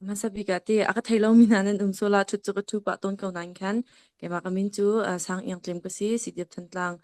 Hmasa bik ah ti a ka thei lomi hna nan um sual ah ṭhut cu ka ṭhu pah tawn ko nain khan keimah ka min cu Sang Iang Tlem ka si. CDF Thantlang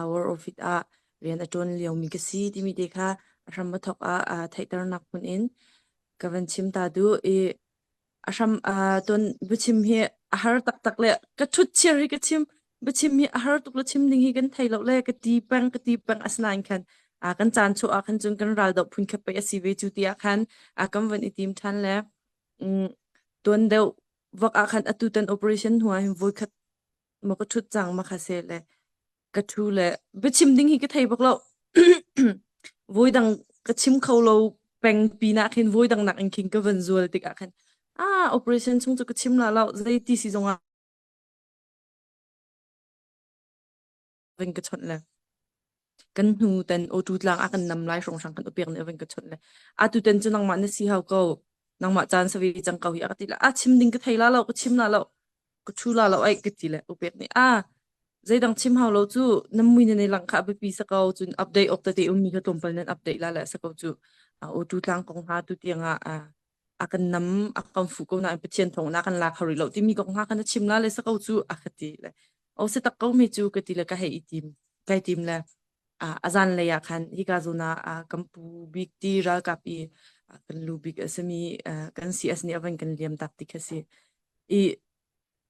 War Office ah rian a ṭuan liomi ka si timi te kha a hram a thawk ah theihternak phun in ka van chim ta duh i a hram tuan biachim hi a har taktak le ka ṭhut chiar hi ka chim biachim hi a har tuk le chim ding hi kan thei lo le ka ti peng ka ti peng asinain khan kan caan chuah ah khan cun kan ral doh phun khat pei a si ve cu ti ah khan kan van i tim ṭhan le tuan deuh vak ah khan atu tan operation hnu ah hin voikhat ma ka ṭhut cang ma kha se le ka ṭhu le biachim ding hi ka thei bak lo. Voidang ka chim kho lo peng pinah khin voidang nak in khin ka van zual tikah khan ah operation chung cu ka chim la lo zei ti si zongah van ka chawnh le kan hnu ten auto tlang a kan nam lai hrawng hrang kan upek nih van ka chawnh le atu ten cu nangmah na si hau ko nangmah caan savi cang ko hi a ka ti la a chim ding ka thei la lo ka chim la lo ka ṭhu la lo ai ka ti le upek nih a zeidang chim hau lo cu nan mui nan i langh kha a biapi sa ko cun update awk tete ummi kha tlawmpal nan update la le sa ko cu auto tlang kong hna tu tiang ah a kan nam a kan fuh ko nain Pathian thawng na kan la kho rih lo timi kong hna kha na chim la le sa ko cu a ka ti le o si tak ko mi cu ka ti le ka hei i tim kai tim le a zan lei ah khan hika zawn ah kan pu bik ti ralkap i kan lu bik a simi kan CS nih a van kan liam tak ti kha si i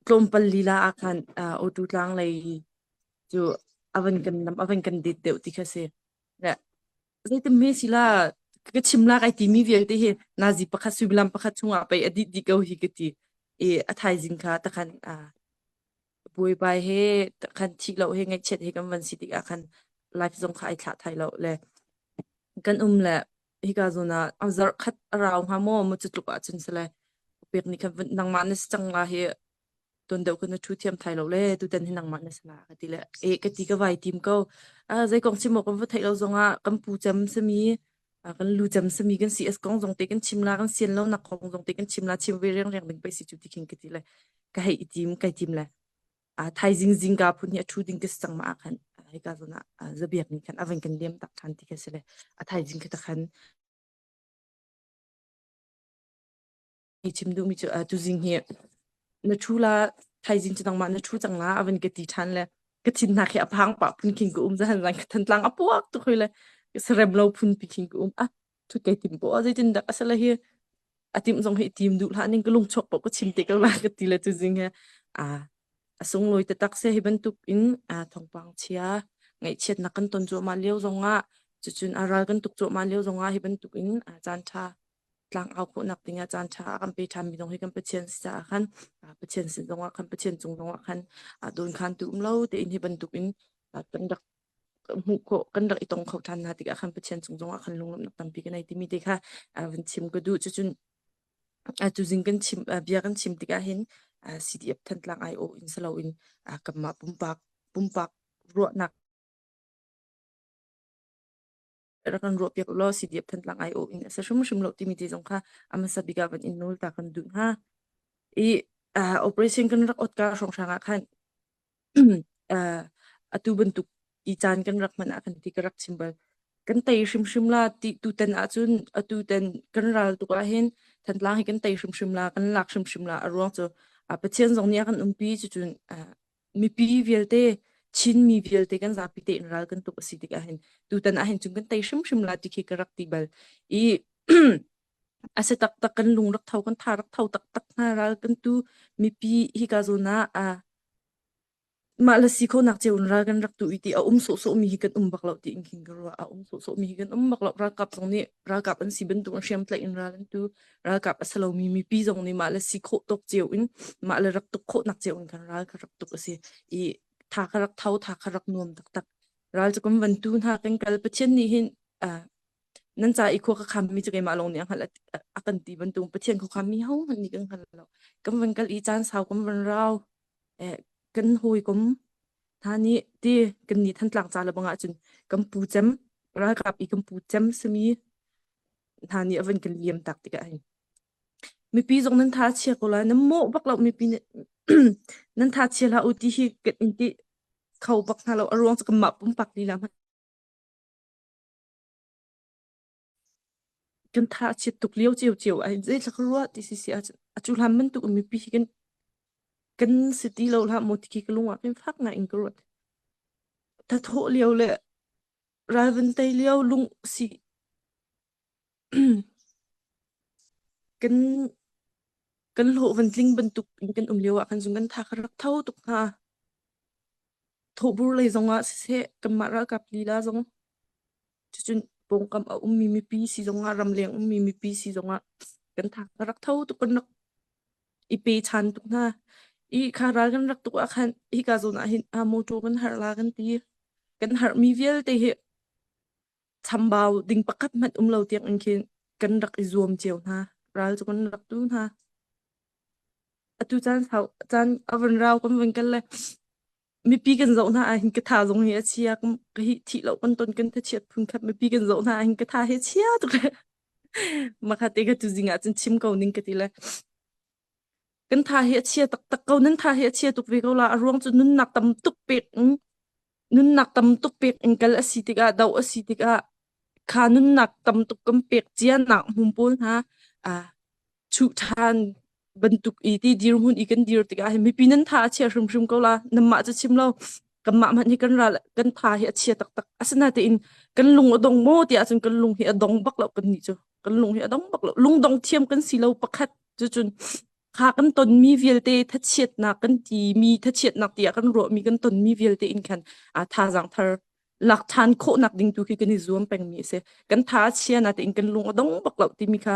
tlawmpal lila ah khan auto tlang lei cu a van kan nam a van kan det deuh ti kha si le zeitin hme si la ka chim la kai timi vialte hi nazi pakhat suimilam pakhat chungah pei a dih dih ko hi ka ti i a thaizing kha takhan buaibai he khan thih lo he ngaihchiat he kan van si tikah khan life zong kha ai thlah thai lo le kan um le hika zawn ah a zarh khat a rau hnga maw mu cu tluk ahcun sile pek nih khan nangmah na si cang la hi tuan deuh khan na ṭhu thiam thai lo le tutan hi nangmah na si la ka ti le e ka ti ka vai tim ko zei kong chim awk kan va theih lo zongah kan pu cem simi kan lu cem simi kan CS kong zong te kan chim la kan sian lo nak kong zong te kan chim la chim ve riang riang ding pei si cu ti khin ka ti le ka hei i tim kai tim le a thaizing zingka phun hi a ṭhu ding ka si cang ma ah khan hika zawn ah zabiak nih khan a van kan liam tak ṭhan ti kha si le a thaizing kha khan i chim duhmi cu tuzing hi na ṭhu la thaizing cu nangmah na ṭhu cang la a van ka ti ṭhan le ka thin hna khi a phang pah phun khin ka um zahan zan ka thantlang a puak tuk hoi le sarem lo phun pi khin ka um a ṭhut kai tim po zeitin dak asala hi a timh zong hi tim duh hlah ning ka lung chuak paoh ka chim te ko la ka ti le tuzing he a a sunglawi taktak se hi bantuk in a thawngpang chia ngaihchiatnak kan ton cuahmah lio zongah cucun a ral kan tuk cuahmah lio zongah hi bantuk in a caan ṭha tlang au khawhnak dingah caan ṭha a kan pe ṭhanmi zong hi kan Pathian si caah khan Pathian sin zongah khan Pathian cung zongah khan dawnkhan tu um lo tein hi bantuk in kan rak hmuh khawh kan rak i tong kho ṭhan hna tikah khan Pathian cung zongah khan lunglawmhnak tampi kan nei timi te kha van chim ka duh cucun tuzing kan chim bia kan chim tikah hin CDF Thantlang aiawh in siloin kanmah pumpak pumpak ruahnak rak kan ruahpiak ulaw CDF Thantlang aiawh in a si hrimhrim lo timi te zong kha a hmasa bik ah van in nawl ta kan duh hna. I operation kan rak ot ka hrawnghrang ah khan atu bantuk i caan kan rak hman ah khan ti ka rak chim bal. Kan tei hrimhrim la ti tutan ahcun atu tan kan ral tuk ah hin Thantlang hi kan tei hrimhrim la kan lak hrimhrim la a ruang cu Pathian zong nih a kan umpi cucun mipi vialte Chinmi vialte kan zapi tein ral kan tuk a si tikah hin tutan ah hin cun kan tei hrimhrim la ti khi ka rak ti bal i a si taktak kan lung rak tho kan tha rak tho taktak hna ral kan tu mipi hika zawn ah a mah le si khonak cio in ral kan rak tu i ti a um sawhsawh mi hi kan um bak lo ti in khin ka ruah a um sawhsawh mi hi kan um bak lo ralkap zong nih ralkap an si bantuk in hriamtlaih in ral an tu ralkap a si lomi mipi zong nih mah le si khawh tawk cio in mah le rak tuk khawhnak cio in kan ral kha rak tuk a si i tha kha rak tho tha kha rak nuam taktak ral cu kan van tu hna kan kal Pathian nih hin nan ca i khua ka khammi cu keimah lawng nih a hngalh a kan ti bantuk Pathian khua khammi ho hmanh nih kan hngal lo kan van kal i caan sau kan van rau eh, kan hawikom hna nih ti kan nih Thantlang ca le bang ahcun kan pu cem ralkap i kan pu cem simi hna nih a van kan liam tak tikah hin mipi zong nan tha chia ko lai nan mawh bak lo mipi nan tha chia hlah u ti hi kan in ti kho bak hna lo a ruang cu kanmah pumpak lila hmanh. Kan tha a chiat tuk lio ciocio ai zeitlak ruah ti si si ahcun a cu hlan bantuk in mipi hi kan kan si ti lo hlah maw ti khi ka lung ah khin fak ngai in ka ruat. Thathawh lio le ral van tei lio lung si kan kan hlawh van tling bantuk in kan um lio ah khan zung kan tha kha rak tho tuk hna. Thawhbur lei zong ah siseh kanmah ralkap lila zong cucun pawngkam a ummi mipi si zongah ramleng ummi mipi si zongah kan tha ka rak tho tuk kan rak i pe chan tuk hna. I kha ral kan rak tuk ah khan hika zawn ah hin ah motor kan harh la kan ti. Kan harhmi vialte hi chambau ding pakhat hmanh um lo tiang in khin kan rak i zuam cio hna. Ral cu kan rak tu hna. Atu caan sau caan a van rau kan van kal le mipi kan zoh hna ah hin ka tha zong hi a chia ka hi thih lo kan ton kan thachiat phun khat mipi kan zoh hna ah hin ka tha hi chia tuk le makha te ka tu zing ah cun chim ko ning ka ti le kan tha hi a chia taktak ko nan tha hi a chia tuk ve ko la a ruang cu nunnak tam tuk pek nunnak tam tuk pek in kal a si tikah do a si tikah kha nunnak tam tuk kan pek cia nak hmun pawl hna a chuh ṭhan bantuk i ti dirhmun i kan dir tikah hin mipi nan tha a chia hrimhrim ko la nanmah cu chim lo kanmah hmanh hi kan ral kan tha hi a chia taktak asinatein kan lung a dong maw tiah cun kan lung hi a dong bak lo kan nih cu kan lung hi a dong bak lo lungdong thiam kan si lo pakhat cucun kha kan tonmi vialte thachiatnak kan timi thachiatnak tiah kan ruahmi kan tonmi vialte in khan a thazaang thar lak ṭhan khawhnak ding tu khi kan i zuam pengmi a si. Kan tha a chia na tein kan lung a dong bak lo timi kha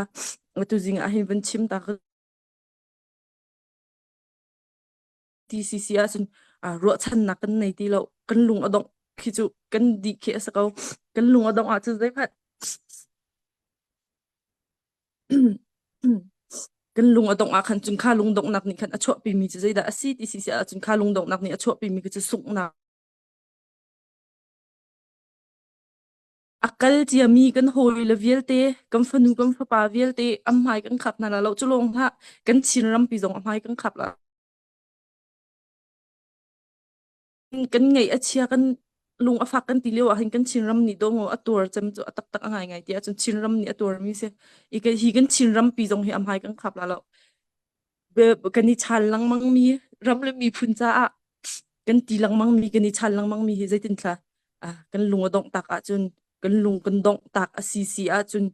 atu zing ah hin van chim ta ka TCC ahcun ruahchannak kan nei ti lo. Kan lung a dongh khi cu kan dih khi a si ko. Kan lung a dongh ahcun zeihmanh kan lung a dongh ah khan cun kha lungdonghnak nih khan a chuahpimi cu zeidah a si ti si si ahcun kha lungdonghnak nih a chuahpimi cu sunghnak A kal ciami kan hawile vialte, kan fanu kan fapa vialte an hmai kan khap hna la lo. Cu lawng hlah, kan Chin rampi zong a hmai kan khap la. Kan ngaih a chia, kan lung a fak kan ti lio ah hin kan Chinram nih dawh a tuar cem cu a taktak a ngaingai ti ahcun Chinram nih a tuarmi si. I hi kan Chin rampi zong hi a hmai kan khap la lo. Kan i chal lengmang mi ram le miphun caah kan ti lengmang mi kan i chal lengmang mi hi zeitin thla kan lung a dongh tak ahcun kan lung kan dongh tak a si si ahcun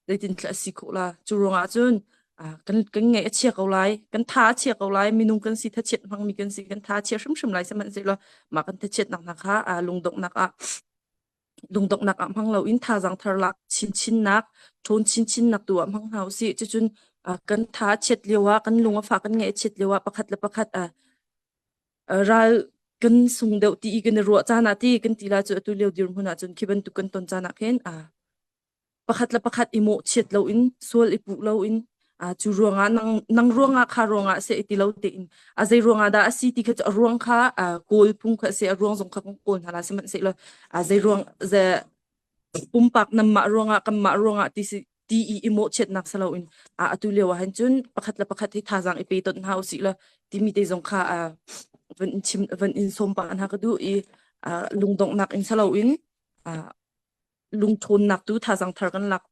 zeitin thla a si khawh la cu ruangah cun kan kan ngaih a chia ko lai kan tha a chia ko lai minung kan si thachiat hmangmi kan si kan tha a chia hrimhrim lai sihmanhsehlaw mah kan thachiatnak hna kha lungdonghnak ah lungdonghnak ah hmang loin thazaang thar lak chinchinnak ṭhawn chinchinnak tu ah hmang hna usih cucun kan tha a chiat lio ah kan lung a fah kan ngaih a chiat lio ah pakhat le pakhat ral kan sung deuh ti i kan i ruah caan ah ti kan ti la cu atu lio dirhmun ah cun khi bantuk kan ton caan ah khin pakhat le pakhat i mawhchiat loin sual i puh loin cu ruangah nang nang ruangah kha ruangah seh ti lo tein a zei ruangah dah a si ti kha cu a ruang kha kawl phung kha si a ruang zong kha kan kawl hna la sihmanhsehlaw a zei ruang ze pumpak nanmah ruangah kanmah ruangah ti si ti i i mawhchiatnak si loin a atu lio ah hin cun pakhat le pakhat hi thazaang i pe ton hna usih law timi te zong kha van in chim van in sawm pah hna ka duh i lungdonghnak in si loin lungṭhawnnak tu thazaang thar kan lak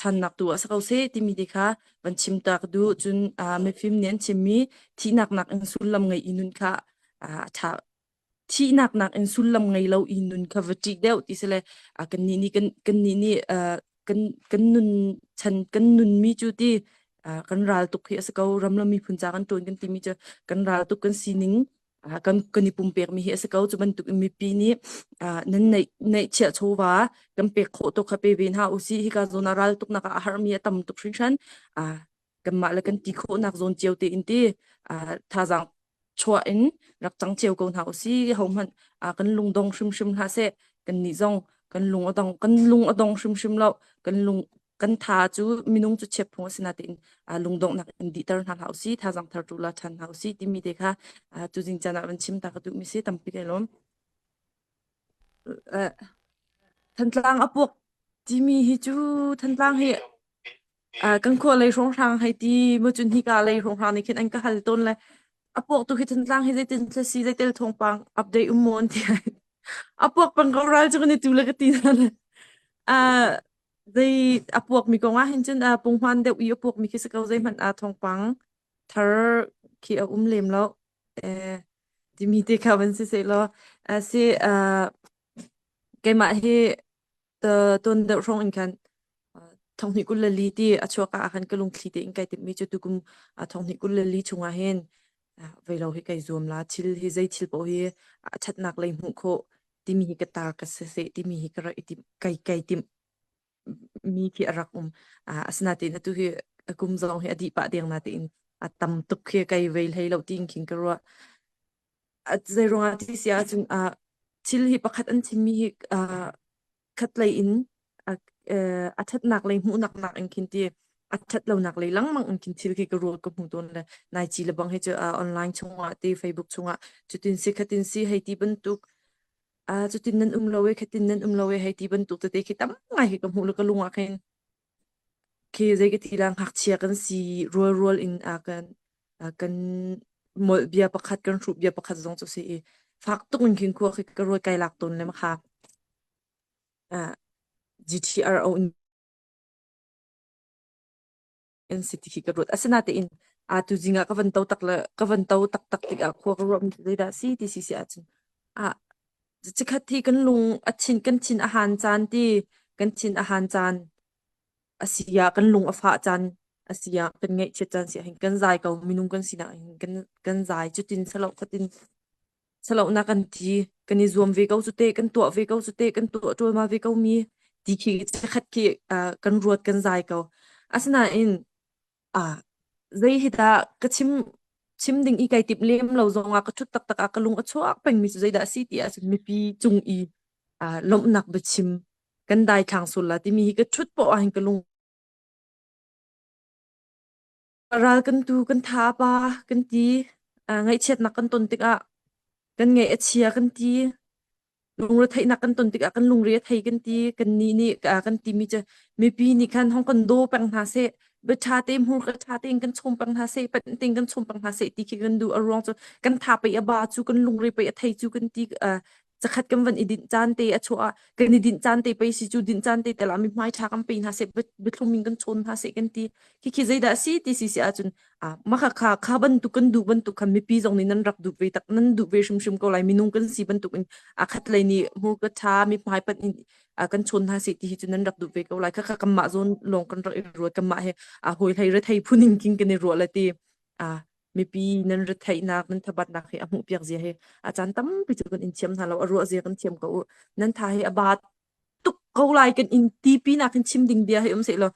ṭhannak tu ah si ko seh timi te kha van chim ta ka duh cun mifim nih an chimmi thihnak nak in sullam ngei i nun kha a ṭha thihnak nak in sullam ngei lo i nun kha va ṭih deuh ti si le kannih nih kan kannih nih kan kan nun chan kan nunmi cu ti kan ral tuk hi a si ko ram le miphun ca kan ṭuan kan timi cu kan ral tuk kan sining kan kan i pumpekmi hi a si ko cu bantuk in mipi nih nan neih neihchiah chawva kan pek khawh tuk kha pe ve hna usih hika zawn ah ral tuknak ah a harmi a tam tuk hringhran kanmah le kan ti khawhnak zawn cio te in ti thazaang chuah in rak cang cio ko hna usih hohmanh kan lungdong hrimhrim hlah seh kan nih zong kan lung a dong kan lung a dong hrimhrim lo kan lung kan tha cu minung cu chiat phung a si natein lungdonghnak in dihter hna hlah usih thazaang thar tu la ṭhan hna usih timi te kha tuzing caan ah van chim ta ka duhmi si tampi kai lawm. Thantlang a puak timi hi cu Thantlang hi kan khua lei hrawnghrang hei ti mu cun hika lei hrawnghrang nih khin an ka hal tawn le a puak tu khi Thantlang hi zeitin thla si zeitel thawngpang update um maw an ti a puak pang ko ral cu kan i tu le ka ti hna le. Zei a puakmi kong ah hin cun a punghman deuh i a puakmi khi si ko zeihmanh aa thawngpang thar khi a um lem lo. Eh, timi te kha van si seh law a si keimah hi tuan deuh hrawng in khan thonghnih 24 ti a chuak ah khan ka lungthli tein kai timhmi cu tukum thonghnih 24 chungah hin veilo hi kai zuam la thil hi zei thil paoh hi a ṭhatnak lei hmuh khawh timi hi ka tar ka siseh timi hi ka rak i timh kai kai timh mi khi a rak um. Asinain atu hi a kum zong hi a dih pah deng natein a tam tuk khi kai vei hlei lo tiin khin ka ruah. Zei ruangah ti si ahcun thil hi pakhat an chimmi hi khatlei in a ṭhatnak lei hmuhnak nak in khin ti a ṭhat lonak lei lengmang in khin thil khi ka ruat ka hmu tawn le nai ci le bang hi cu online chungah te Facebook chungah cutin si khatin si hei ti bantuk cutin nan um lo e khatin nan um lo e hei ti bantuk tete khi tam ngai hi ka hmuh le ka lung ah khin khi zei ka ti la ngakchia kan si rual rual in a kan kan molh bia pakhat kan hruh bia pakhat zong cu si i fak tuk in khin khua khi ka ruat kai lak tawn le ma kha GTRO in si ti khi ka ruat. Asinain a tu zing ah ka van to tak le ka van to taktak tikah khua ka ruahmi cu zeidah a si ti si si ahcun ah chikkhat hi kan lung a thin kan thin a han caan ti kan thin a han caan a si ah kan lung a fah caan a si ah kan ngaihchiat caan si ah hin kan zai ko minung kan sinak hin kan kan zai cutin salo khatin Salonak kan ti, kan i zuam ve ko cu teh, kan tuah ve ko cu teh, kan tuah ṭualma ve ko mi ti khi chikkhat khi kan ruat kan zai ko. Asinain ah zei hi dah ka chim chim ding i kai timh lem lo zongah ka ṭhut taktak ah ka lung a chuak pengmi cu zeidah a si ti ahcun mipi cung i lawmhnak biachim kan daithlang sul la timi hi ka ṭhut poah ah hin ka lung Ral kan tu, kan tha a pa kan ti. Ngaihchiatnak kan ton tikah kan ngaih a chia kan ti. Lungretheihnak kan ton tikah kan lungre a thei kan ti. Kannih nih kan timi cu mipi nih khan hong kan daw peng hna seh. Bia ṭha te hmurka ṭha tein kan chawm peng hna seh, panh tein kan chawm peng hna seh ti khi kan duh. A ruang cu kan tha pei a ba cu, kan lungre pei a thei cu kan ti. Zakhat kan van i dinh caan te a chuah ah kan i dinh caan te pei si cu dinh caan te tel ah mihmai ṭha kan pe hna seh biathlum in kan chawn hna seh kan ti khi zeidah a si ti si si ahcun mah kha kha kha bantuk kan duh bantuk khan mipi zong nih nan rak duh ve tak nan duh ve hrimhrim ko lai minung kan si bantuk in a khat lei nih hmurka ṭha mihmai panh in kan chawn hna seh ti hi cu nan rak duh ve ko lai kha kha kanmah zawn lawng kan rak i ruat kanmah he a hawi hlei rethei phun in king kan i ruah le ti mipi nan retheihnak nan thabatnak hi a hmuh piak zia hi a caan tampi cu kan in thiam hna lo a ruah zia kan thiam ko u nan tha hi a bat tuk ko lai kan in tipi nak in chim ding bia hi um seh law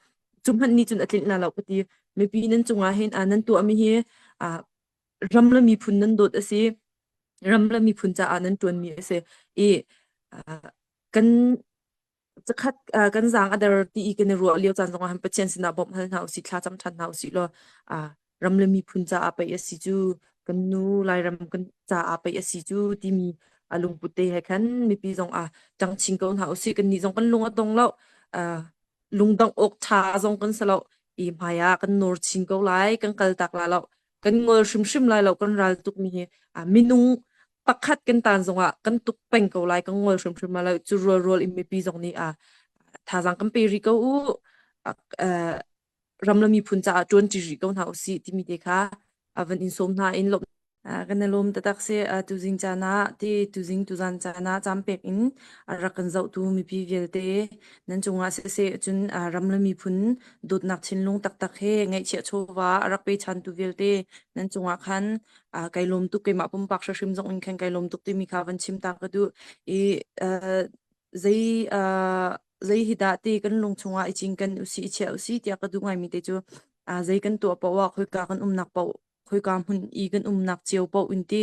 cu hmanh nih cun a tlinh la lo ka ti mipi nan cungah hin nan tuahmi hi ram le miphun nan dawt a si ram le miphun caah nan ṭuanmi a si i kan Zakhat kan zaang a der ti i kan i ruah lio caan zongah hin Pathian sinah bawmh hal hna usih, thlacam ṭhan hna usih law ram le miphun caah pei a si cu, kan nu Lairam kan caah pei a si cu timi a lungput te he khan mipi zong ah ṭang chin ko hna usih. Kannih zong kan lung a dong lo. Lungdongh awk ṭha zong kan si lo. I hmai ah kan nawr chin ko lai, kan kal tak la lo. Kan ngol hrimhrim lai lo kan ral tukmi hi minung pakhat kan tan zongah kan tuk peng ko lai kan ngol hrimhrim lai lo cu rual rual in mipi zong nih thazaang kan pe rih ko u ram le miphun caah ṭuan ṭi rih ko hna usih timi te kha van in sawm hna in lawmh kan i lawm taktak si tuzing caan ah ti tuzing tuzan caan ah caan pek in a rak kan zohtu mipi vialte nan cungah siseh cun ram le miphun dawtnak thinlung taktak he ngaihchiah chawva a rak pe ṭhantu vialte nan cungah khan kai lawm tuk keimah pumpak hrim zong in khan kai lawm tuk timi kha van chim ta ka duh i zei zei hi dah ti kan lung chungah i cinken usih i chiah usih tiah ka duh ngaimi te cu zei kan tuah paoh ah khoika kan umnak paoh khoika hmun i kan umnak cio paoh in ti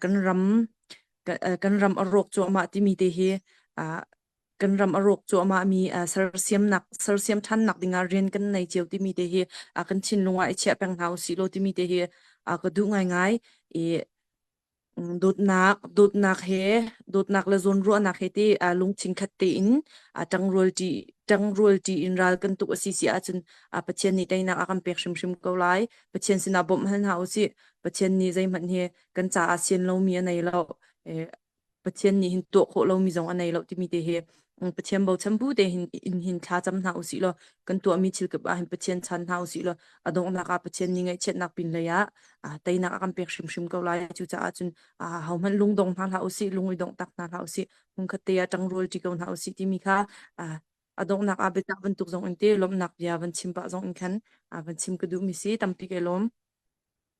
kan ram kan ram a rawk cuahmah timi te hi kan ram a rawk cuahmah mi sersiamnak sersiam ṭhannak dingah rian kan nei cio timi te hi kan thinlung ah i chiah peng hna usih law timi te hi ka duh ngaingai i Dawtnak, dawtnak he, dawtnak le zawnruahnak he ti lungthin khat tein ṭangrualṭi, ṭangrualṭi in ral kan tuk a si si ahcun Pathian nih teinak a kan pek hrimhrim ko lai. Pathian sinah bawmh hal hna usih. Pathian nih zeihmanh hi kan caah sian lomi a nei lo. Pathian nih hin tuah khawh lomi zong a nei lo timi te hi. Pathian bochan bu te hin in hin thla cam hna usih law kan tuahmi thil kip ah hin Pathian chan hna usih law a donghnak ah Pathian nih ngaihchiatnak pin lei ah teinak a kan pek hrimhrim ko lai. Cucaah cun hohmanh lungdong hna hlah usih, lung i dongh tak hna hlah usih, hmunkhat te ah ṭangrual ṭi ko hna usih timi kha a donghnak ah biatak bantuk zong in te lawmhnak bia van chim pah zong in khan van chim ka duhmi si tampi ka lawm.